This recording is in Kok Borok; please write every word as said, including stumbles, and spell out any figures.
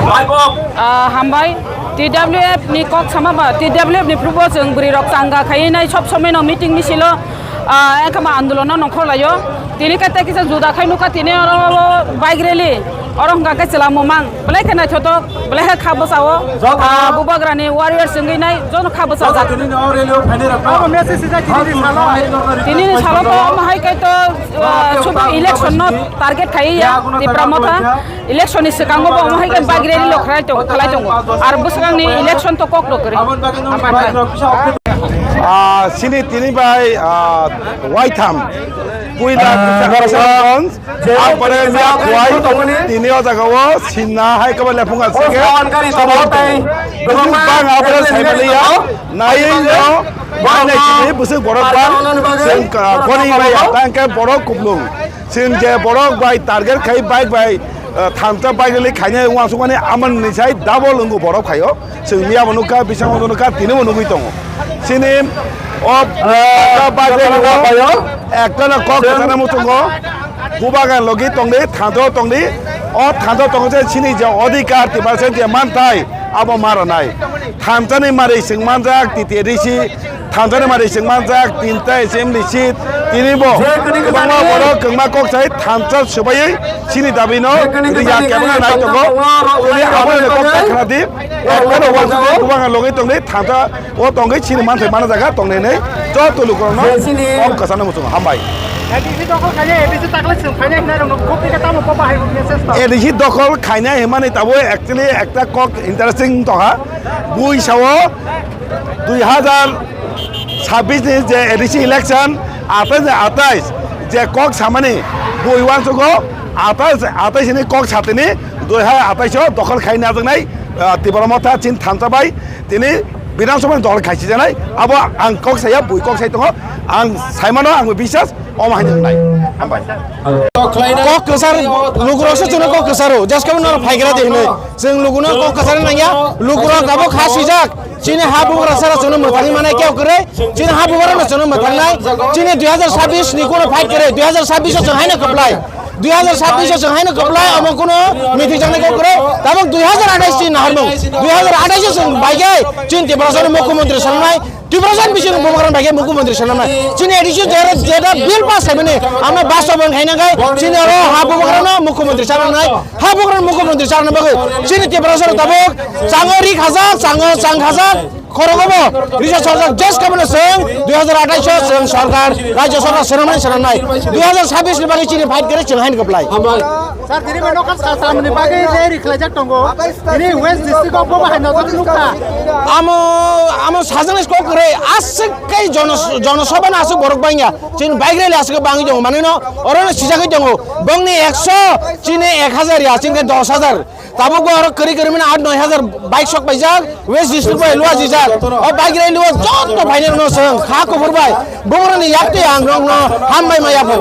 Ah, hambai. T W F ni kok sama ba, T W F ni phrubo chwng bwrwi rok changa khaiwi nai sob somoi no meeting misilo, ah, engkha ma andolon no nongkhor laio. Tini khe tei kisa juda khai nukha tini oro, oro bike rally. Oro hwnkha khe chwla mumang. Belai khe naithotok, belai khe kha bwsao. Ah, bubagrani warrior chwngwi nai jono kha bwsajak. Tini ni salo to omo hai khe to, ah, sudu election no target khaiya Tipra Motha. Election ni swkango bo omo hai khe bike rally lo khlai tong-, khlai tongo. Ar bwswkangni election to kok rok kwrwi. Ah, sini tini bai, ah, waitham. Puila Kishanganj, apore Miyakhwai, tini o jaga o sinna hai khe bo lephunga se khe. Bang apore saimaliya, naiwi no, nai nai tini bwswk borok bang, chwng ka-, goni bai ya, tang khe borok kuplung. Chwng je borok bai target khai bike bai, eh, thansa bike rally khainai uansukmani amoni sai double wngkha borok phaio. Chwng miya bo nukha, bising bo nukha, tini bo nugwi tongo. Chini o, eh, bike rally o ekta no kok kwchangna muchungo. Bubagan logi tongdi, thansa o tongdi. O thansa o tongo je chini je odhikar, Tiprasa je manthai, abo ma rwnai. Thansani mari chwng manjak, T T A D C, thansani mari chwng manjak, tinta assembly seat, tini bo kwbangma borok kwbangma kok sai thansa swbaiwi chini dabi no riya kebengna nai tongo. Tini abo ni kok sai khna di, ekta no uansukmani bubagan logi tongdi, thansa o tongwi chini manthai mana jaga tongnai nei, joto lukurokno kok kwchangna muchungo. Hambai. A D C dokhol khainai, A D C taklai chwng khainai hinai rokno kok khe tamo kok bahai message ta. A D C dokhol khainai hinmani tabuk actually ekta kok interesting tongha. Bui sao dui hazar sabbish ni je A D C election, atais, atais je kok samani bui uansugo, atais, atais ni kok satini dui hazar atais o dokhol khaina jaknai, ah, Tipra Motha chin thansa bai tini Bidhan Sabha ni dol khaisi janai, abo ang kok saya, bui kok sai tongo, ang saimano ang biswas, omo hai wngnai. Hambai. Kok kwchar, lukurokse chwngno kok kwcharo, jeske bo norok phaigra de hinwi. Chwng lukuno kok kwchar nangya, lukurok tabuk ha swijak. Chini ha bubagra sara chwngno mwthangwi manai khe kwrwi, chini ha bubagrano chwngno mwthangnai. Chini dui hazar sabbish ni kuno fight kwrwi, dui hazar sabbish o chwng haino kwplai. Dui hazar sabbish o chwng haino kwplai, omo kuno meeting jaknai kok kwrwi. Tabuk dui hazar atais chini naharmung, dui hazar atais o chwng baigai chini Tiprasano mukhyamantri sananai. Tiprasa ni bisingo bubagrani bai khe mukhyamantri sanamnai. Chini A D C jera jeta bill pass khaimani, ano bastobayan khaina khai, chini oro ha bubagrano mukhyamantri sanamnai, ha bubagrano mukhyamantri sanamna bagwi. Chini Tiprasa rok tabuk chango ri khajak, chango chang khajak, khorogo bo risa sarjak, jes khe bono chwng dui hazar atais o chwng sorkar, rajya sorkar swnamnai, swnamnai. Dui hazar sabbish ni bagwi chini fight khe chwng haino kwplai. Sir, tini bo nokha sa-, samani bagwi rally khlaijak tongo. Tini West District o bobo hai nojak nukha. Amo, amo sajwknai kok kwrwi, aswk khe jono-, jonosabha no aswk borok bangya. Chini bike rally aswk bangwi tongo, manwi no oro no sijagwi tongo. Bongni ekso, chini ek hazar ya, chini khe dos hazar. Tabuk bo oro kwrwi kwrwi mano aat noi hazar bike sok paijak, West District bai lua jijak. O bike rally o joto phainai no chwng kha kubur bai. Boboroni yak twi ang rok no hambai ma yapho.